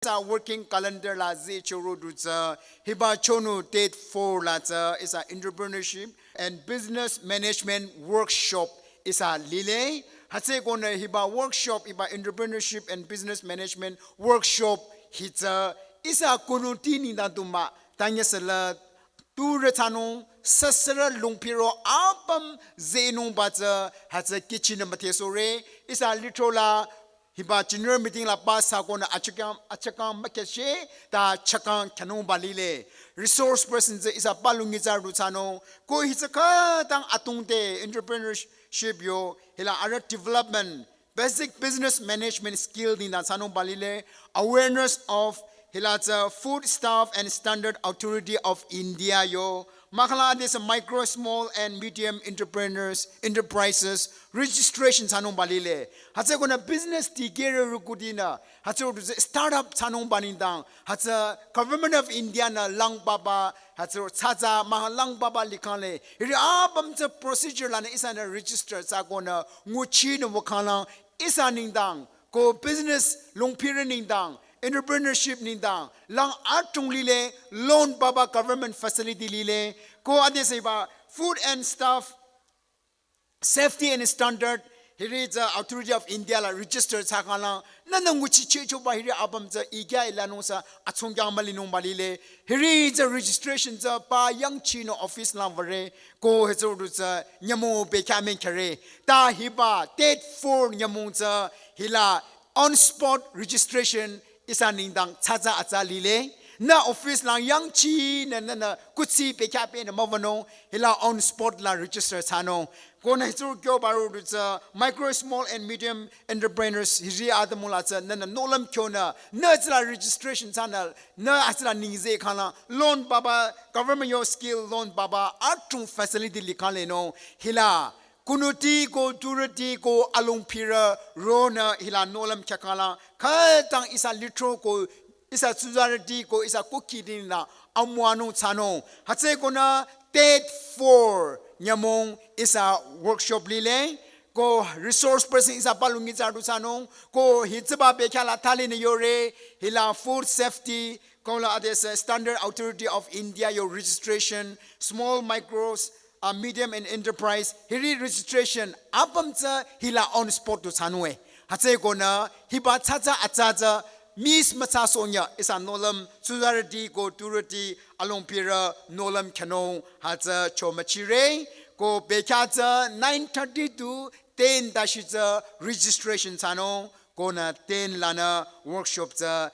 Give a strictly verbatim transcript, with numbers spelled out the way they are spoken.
Ihsa working calendar la zehchoro du tsü, hiba chonu date four la tsü ihsa entrepreneurship and business management workshop ihsa lile. Hütsükonü hiba workshop, hiba entrepreneurship and business management workshop hi tsü ihsa kunuti nengdang du mah, tanyesela turü thsanung, süsürü lungpiro apüm zehnungba tsü, hütsü kihchinü müdhesohre. Ihsa lithro la hiba general meeting la pass thsakonü achakang, achakang mükheshe, ta chakang khyünungba lile. Resource person tsü ihsa palu nyitsarü du thsanung, ko hi tsü khütang atungte entrepreneurship yo, hila arüh development, basic business management skill nengdang thsanungba lile, awareness of hila tsü Food Staff and Standard Authority of India yo, mahkhang la adesü micro, small and medium entrepreneurs, enterprises registration thsanungba lile. Hütsükonü business dikehrü rükudinü, hütsüro du tsü startup thsanungba nengdang, hütsü Government of India nü lang papa, hütsüro tsatsa mah lang papa likhang le. Hiri apüm tsü procedure lanü ihsanü register thsakonü nguchinü wükhanglang ihsa nengdang, ko business lungpirü nengdang, entrepreneurship nengdang, lang atung lile, loan papa government facility lile, ko adesü hiba Food and Staff Safety and Standard, hiri tsü Authority of India la register thsakhanglang, nünü nguchichehchoba hiri apüm tsü ikya ilanung sü atsungkyang mülinungba lile, hiri tsü registration tsü pa yangchinü office lang würe, ko hütsüro du tsü nyümong bekhyah mengkhere. Ta hiba date four nyümong tsü hila on spot registration ihsa nengdang tsatsa atsa lile. Nü office lang yangchinü nünü kuthsi bekhyah pehnü müwünung, hila on spot la register thsanung. Konü hütsüro kyo baro du tsü micro, small and medium entrepreneurs hiri atümung la tsü nünü nohlüm kyonü, nü hütsüla registration thsanü, nü hütsüla ningzeh khanglang loan papa, government yo skill loan papa atung facility likhang lenung, hila kunuti ko turüti ko alongpirü ronü hila nohlüm khyakhala, khütang ihsa lithro ko ihsa tsuzarüti ko ihsa kukhi dinü amüwanung thsanung. Hütsükonü date four nyümong ihsa workshop lile, ko resource person ihsa palu nyitsarü du thsanung, ko hütsüba bekhyah la thalinü yore, hila food safety, ko la adesü Standard Authority of India yo registration, small micros, uh, medium and enterprise, hiri registration apüm tsü hila on spot du thsanunge. Hütsükonü hiba tsatsa atsa tsü miss müthsasohnyü ihsa nohlüm tsuzarüti ko turüti alongpirü nohlüm khyanung hütsü chomüchire, ko bekhyah tsü nine thirty to ten tashi tsü registration thsanung, konü ten lanü workshop tsü